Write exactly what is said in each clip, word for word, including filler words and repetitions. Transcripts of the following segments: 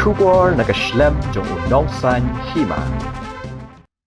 Khubor na ka shlem jong u Nongsaiñ Hima.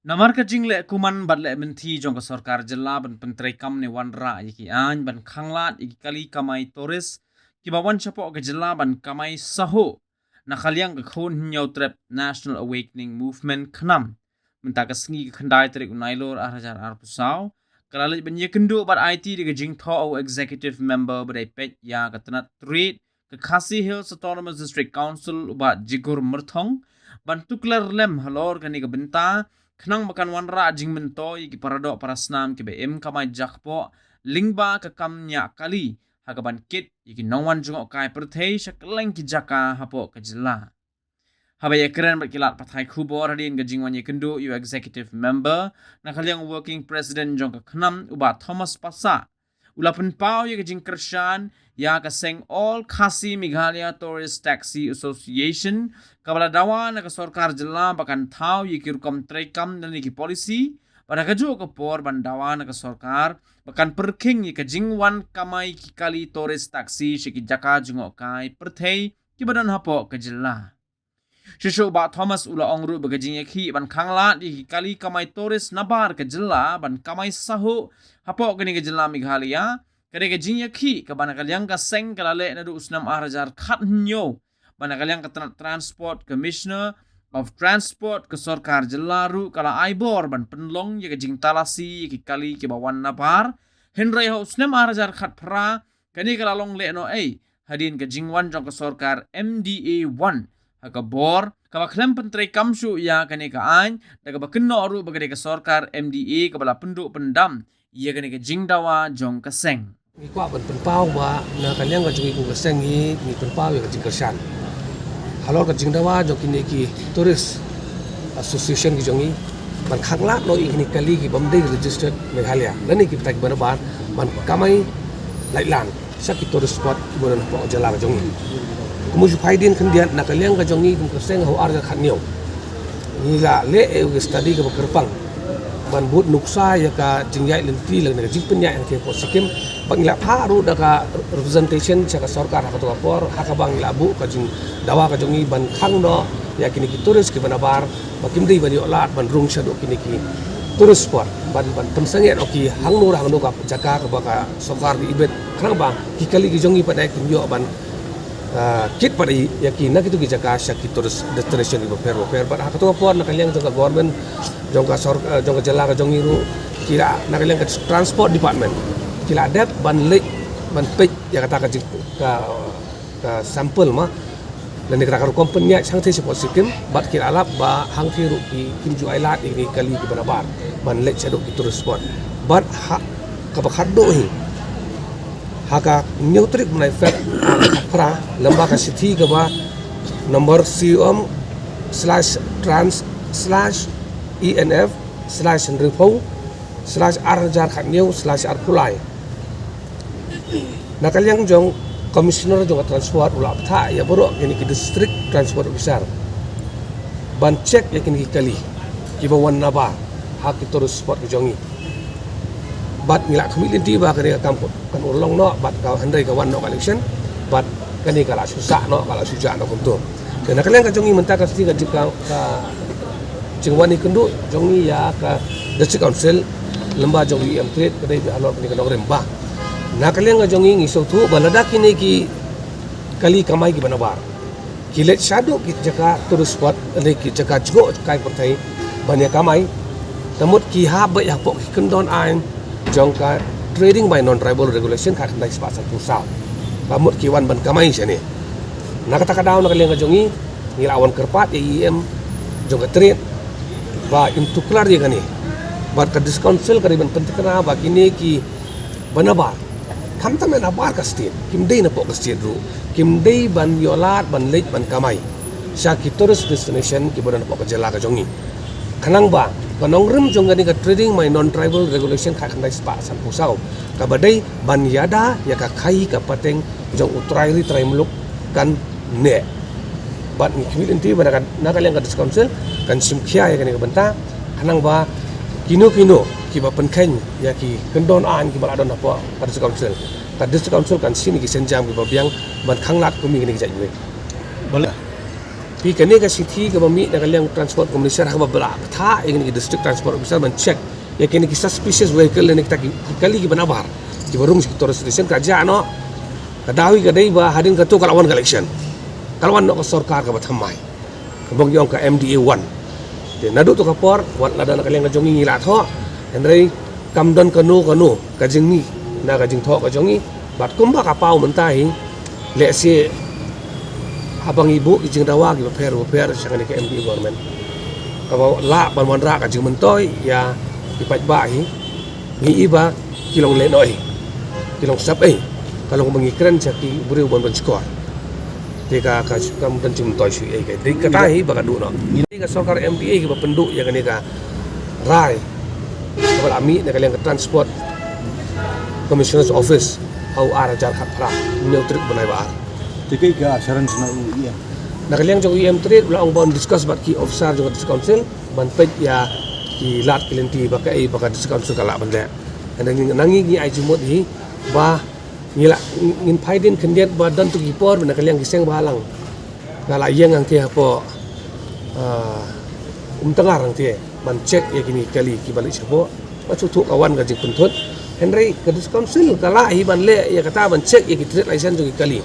Namar ka jingleh kuman bad leh mynthi jong ka sorkar jylla ban pyntreikam ne wanrah ïa ki aiñ ban khanglad ïa ki kali kamai tourist kiba wan shapoh ka jylla ban kamai sahuh, na ka liang ka Khun Hynñiewtrep National Awakening Movement, KHNAM, mynta ka sngi ka khyndai tarik u Nailur ar hajar arphew saw, ka la leit ban ïakynduh bad aiti da ka jingthoh u Executive Member ba dei peit ïa ka tnat Trade ka Khasi Hills Autonomous District Council, u Bah Jigur Myrthong, ban tuklar lem halor kane ka bynta, khnang ba kan wanrah jingmyntoi ïa ki paradoh parasnam kiba im kamai jakpoh lyngba ka kam ñiah kali, ha kaban kit ïa ki nongwan jngohkai pyrthei sha kylleng ki jaka hapoh ka jylla. Haba ïakren bad ki lad pathai khubor hadien ka jingwan ïakynduh ïa u Executive Member na ka liang Working President jong ka KHNAM, u Bah Thomas Passah, u la pynpaw ïa ka jingkyrshan ïa ka seng All Khasi Meghalaya Tourist Taxi Association, kaba la dawa na ka sorkar jylla ba kan thaw ïa ki rukom treikam lane ki policy, bad ha kajuh ka por ban dawa na ka sorkar ba kan pyrkhing ïa ka jingwan kamai ki kali tourist taxi sha ki jaka jngohkai pyrthei kiba don hapoh ka jylla. Shuh shuh u Bah Thomas u la ong ruh ba ka jingïakhih ban khanglad ïa ki kali kamai tourist nabar ka jylla ban kamai sahuh hapoh kane ka jylla Meghalaya, ka dei ka jingïakhih kaba na ka liang ka seng ka la leh naduh u snem ar hajar khathynñiew, ba na ka liang ka tnat Transport Commissioner of Transport ka sorkar jylla ruh ka la ai bor ban pynlong ïa ka jingtalasi ïa ki kali kiba wan nabar. Hynrei ha u snem ar hajar khatphra, kane ka la long lehnohei hadien ka jingwan jong ka sorkar M D A one ha ka bor kaba khlem pyntreikam shuh ïa kane ka aiñ, da kaba kynnoh ruh ba ka dei ka sorkar M D A kaba la pynduh pyndam ïa kane ka jingdawa jong ka seng. Ngi kwah ban pynpaw ba na ka liang ka jong ngi kum ka seng ngi, ngi pynpaw ïa ka jingkyrshan halor ka jingdawa jong kine ki tourist association ki jong ngi ban khanglad noh ïa kine ki kali ki bym dei registered Meghalaya lane ki bthait ba nabar ban kamai laitlan sha ki tourist spot kiba don hapoh ka jylla ka jong ngi. Kumba shu phai dien khyndiat, na ka liang ka jong ngi kum ka seng ha u ar hajar khathynñiew, ngi la leh ïa u study kaba kyrpang ban bud nuksa ïa ka jingïaid lynti lane ka jingpynïaid hangtei hapoh Sikkim, bad ngi la phah ruh da ka representation sha ka sorkar ha kato ka por, ha kaba ngi la buh ka jingdawa ka jong ngi ban khang noh ïa kine ki tourist kiba nabar ba kim dei ban ïoh lad ban rung shaduh kine ki tourist spot, ban, ban pynsangeh noh ki hangno hangno ka jaka kaba ka sorkar ka ibit, khnang ba ki kali ki jong ngi pat kin ïoh ban, ah, kit pat ïa ki na kito ki jaka sha ki tourist destination kiba pher ba pher. Bad ha kato ka por na ka liang jong ka government, jong ka sor-, ah, jong ka jylla ka jong ngi ruh, ki la, na ka liang ka transport department, ki la dep ban leit ban peit ïa kata ka jing, ka, ka sample ma, lane kata ka rukom pynïaid hangtei shapoh Sikkim, bad ki la lap ba hangtei ruh ki, kim ju ai lad ïa ki kali kiba nabar ban leit shaduh ki tourist spot. Bad ha kaba khatduh hi, ha ka hynñiew tarik u bnai Feb, ha ka khatphra, lyngba ka shithi kaba number C O M slash trans slash E N F slash hynriewphew slash ar hajar khathynñiew slash arphew lai, na ka liang jong Commissioner jong ka Transport u la bthah ïa baroh kine ki District Transport Officer ban check ïa kine ki kali kiba wan nabar ha ki tourist spot ki jong ngi. Bad ngi la khmih lynti ba kane ka kam kan urlong noh, bad ka hynrei ka wan noh ka election, bad kane ka la shu sah noh, ka la shu jah noh kumto. Te na ka liang ka jong ngi mynta ka sngi ka jing ka, ka jingwan ïakynduh jong ngi ïa ka District Council lyngba jong u E M Trade ka dei halor kane ka nongrim ba na ka liang ka jong ngi ngi sngewthuh ba lada kine ki kali kamai kiba nabar ki leit shaduh ki jaka tourist spot lane ki jaka jngohkai pyrthei ban ïa kamai, te mut ki hap beit hapoh ki kyndon aiñ jong ka Trading by Non-Tribal Regulation khatkhyndai spah sanphew saw. Te mut ki wan ban kamai shane. Na kata ka daw na ka liang ka jong ngi, ngi la wan kyrpad ïa i E M jong ka Trade ba in tuklar ïa kane. Bad ka District Council ka dei ban pynthikna ba kine kiba nabar, khamtam na bar ka state, kim dei napoh ka state ruh, kim dei ban ïoh lad ban leit ban kamai sha ki tourist destination kiba don hapoh ka jylla ka jong ngi. Khnang ba ka nongrim jong kane ka Trading by Non-Tribal Regulation khatkhyndai spah sanphew saw kaba dei ban ïada ïa ka khaïi ka pateng jong u trai ri trai muluk kan neh. Bad ngi khmih lynti ba na ka, na ka liang ka District Council kan shim khia ïa kane ka bynta, khnang ba kino kino kiba pynkheiñ ïa ki kyndon aiñ kiba la don hapoh ka District Council, ka District Council kan shim ïa ki sienjam kiba biang ban khanglad kum ïa kine ki jait bneng. Bala Phi, kane ka shithi kaba mih na ka liang Transport Commissioner ha kaba la bthah ïa kine ki District Transport Officer ban check ïa kine ki suspicious vehicle ne kita ki kali kiba nabar kiba rung sha ki tourist station, ka jia noh. Ka daw hi ka dei ba hadien kato ka la wan ka election, ka la wan noh ka sorkar kaba thymmai, kaba ngi ong ka M D A one. Te naduh to ka por, wat lada na ka liang ka jong ngi ngi la thoh, hynrei kam don kano kano ka jingmih na ka jingthoh ka jong ngi. Bad kumba ka paw mynta hi, lehse haba ngi buh ki jingdawa kiba pher bapher sha kane ka M D A government, kaba lah ban wanrah ka jingmyntoi ïa ki paidbah hi, ngi i ba ki long lehnohei, ki long sepei. Ka long ba ngi kren sha ki briew ban pynshukor. Te ka, ka kam don jingmyntoi shuh ei, ka dei kata hi ba ka duh noh. Ngi dei ka sorkar M D A kiba pynduh ïa kane ka rai kaba la mih na ka liang ka Transport Commissioner's Office ha u ar hajar khatphra, hynñiew tarik bnai ba ar. Te kaei ka assurance na u E M? Na ka liang jong u E M Trade u la ong ba un discuss bad ki officer jong ka District Council ban peit ïa ki lad ki lynti ba kaei ba ka District Council ka lah ban leh. Hynrei ngi, na ngi ngi ai jingmut hi ba ngi la, ngin phai dien khyndiat ba don tu ki por na ka liang ki seng balang ka la ïeng hangte hapoh, ah, Umtyngar hangte ban check ïa kine ki kali kiba leit shapoh. Ba shu thuh ka wan ka jingpynthut. Hynrei ka District Council ka lah hi ban leh ïa kata, ban check ïa ki trade license jong ki kali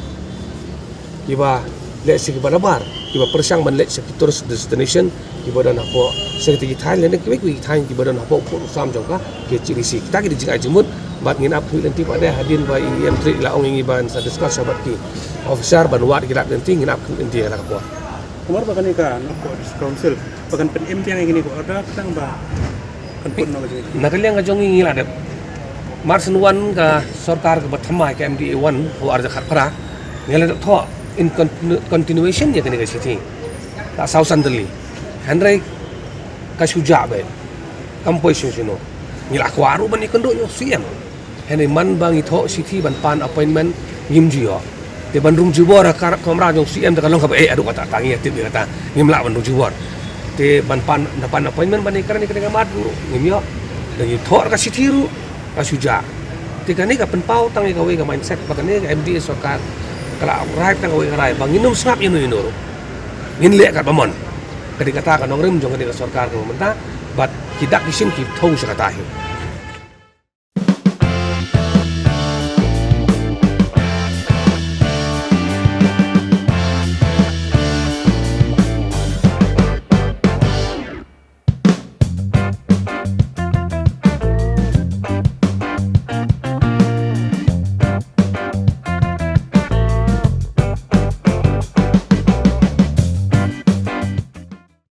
kiba lehse kiba nabar, kiba pyrshang ban leit sha ki tourist destination kiba don hapoh sha kita ki thaiñ lane kiwei kiwei ki thaiñ kiba don hapoh u pud u sam jong ka K H A D C. Kita ki dei jingai jingmut bad ngin ap khmih lynti pat de hadien ba i E M Trade la ong ïa ngi ban sa discuss bad ki officer ban wad ki lad lynti, ngin ap khmih lynti ha kata ka por. Kumar ba kane ka North District Council ba kan pynim biang ïa kine ki order tang ba kan pynnoh ka jong ngi. Na ka liang ka jong ngi ngi la dep, mar shen wan ka sorkar kaba thymmai ka M D A one ha u ar hajar khatphra, ngi la dep thoh in continu-, continuation ïa kane ka shithi la saw san tylli. Hynrei ka shu jah beit, kam poi shuh shuh noh. Ngi la kwah ruh ban ïakynduh ïa u C M. Hynrei man ba ngi thoh shithi ban pan appointment ngim ju ïoh. Te ban rung jubor ha ka kamra jong C M te ka long kaba eh, haduh katta katta ngi ïatip ïa kata, ngim lah ban rung jubor. Te ban pan, da pan appointment ban ïakren ïa kane ka mat ruh ngim ïoh. Da ngi thoh ka shithi ruh ka shu jah. Te kane ka pynpaw tang ïa kawei ka mindset ba kane ka M D A sorkar ka la rai tang kawei ka rai ba ngin ym sngap ïano ïano ruh. Ngin leh katba mon. Ka dei kata ka nongrim jong kane ka sorkar kaba mynta, bad ki dak ki shin ki thew sha kata hi.